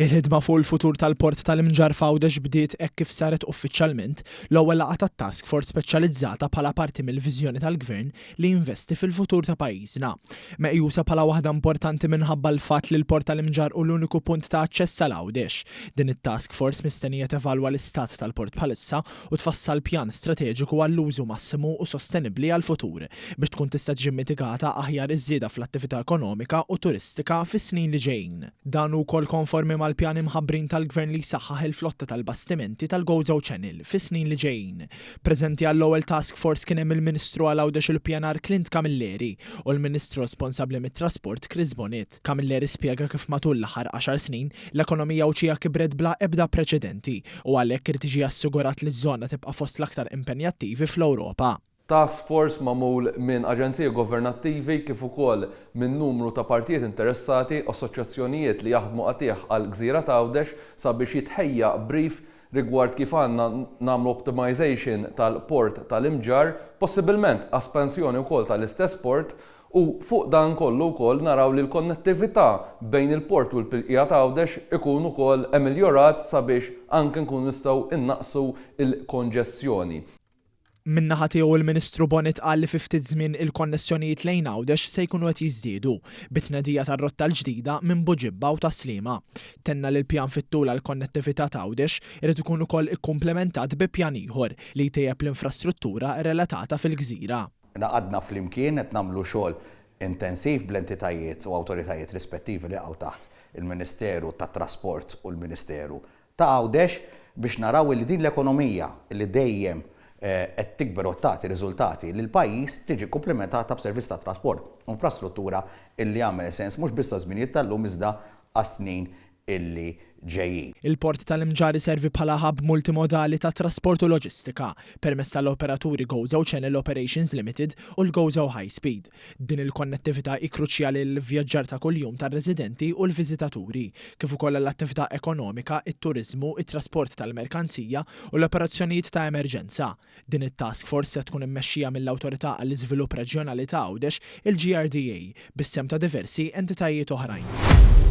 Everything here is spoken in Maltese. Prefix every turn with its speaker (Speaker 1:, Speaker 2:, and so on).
Speaker 1: Il-ħidma fuq il-futur tal-Port tal-Imġarr f'Għawdex bdiet hekk kif saret uffiċjalment l-ewwel laqgħa tat-task force speċjalizzata bħala parti mill-viżjoni tal-Gvern li jinvesti fil-futur ta' pajjiżna. Meqjusa bħala waħda importanti minħabba l-fatt li l-Port tal-Imġarr hu l-uniku punt ta' aċċess għal Għawdex. Din it-task force mistennija tevalwa l-istat tal-port bħalissa u tfassal pjan strateġiku għall-użu massimu u sostenibbli għall-futur biex tkun tista' tiġi mitigata aħjar iż-żieda fl-attività ekonomika u turistika fis-snin li ġejjin. Dan hu wkoll konformi mal-pjani mħabbrin tal-Gvern li jsaħħaħ il-flotta tal-bastimenti tal-Gozo Channel fis-snin li ġejjin. Preżenti għall-ewwel task force kien hemm il-Ministru għal Għawdex u l-Ippjanar Clint Camilleri u l-Ministru responsabbli mit-Trasport Chris Bonett. Camilleri spjega kif matul l-aħħar għaxar snin, l-ekonomija Għawdxija kibret bla ebda preċedenti u għalhekk irid jiġi assigurat li ż-żona tibqa' fost l-aktar impenjattivi fl-Ewropa.
Speaker 2: Task force magħmul minn aġenziji governattivi kif ukoll minn numru ta' partijiet interessati, assoċjazzjonijiet li jaħdmu qatigħ għall-gżira t'Għawdex sabiex jitħejja brief rigward kif għandna nagħmlu optimization tal-port tal-Imġarr, possibilment espansjoni wkoll tal-istess port u fuq dan kollu wkoll naraw li l-konnettività bejn il-port u l-pilqija t'Għawdex ikun ukoll emiljorat sabiex anke nkunu nistgħu nnaqqsu l-konġestjoni.
Speaker 1: Min-naħa tiegħu il-Ministru Bonett qal li fi ftit żmien il-konnessjonijiet lejn Għawdex se jkunu qed jiżdiedu, bit-tnedija tar-rotta l-ġdida minn Buġibba u Tas-Sliema. Tenna li l-pjan fit-tul għall-konnettività t'Għawdex irid ikun ukoll ikkumplementat bi pjan ieħor li jtejjeb l-infrastruttura relatata fil-gżira.
Speaker 3: Ingħaqadna flimkien qed nagħmlu xogħol intensiv bl-entitajiet u awtoritajiet rispettivi li jaqgħu taħt il-Ministeru tat-Trasport u l-Ministeru ta' Għawdex biex naraw illi din l-ekonomija li dejjem qed tikber u qed tagħti riżultati lill-pajjiż tiġi kkumplimentata b'servizz ta' trasport u infrastruttura illi jagħmel sens mhux biss għaż-żminijiet tal-lum iżda għas-snin illi ġejjin.
Speaker 1: Il-Port tal-Imġarr iservi bħala hub multimodali ta' trasport u loġistika, permezz tal-operaturi Gozo Channel Operations Limited u l-Gozo High Speed. Din il-konnettività hi kruċjali għall-ivvjaġġar ta' kuljum tar-residenti u l-viżitaturi, kif ukoll għall-attività ekonomika, it-turiżmu, it-trasport tal-merkanzija u l-operazzjonijiet ta' emerġenza. Din it-task force se tkun immexxija mill-Awtorità għall-Iżvilupp Reġjonali ta' Għawdex, il-GRDA, bis-sehem ta' diversi entitajiet oħrajn.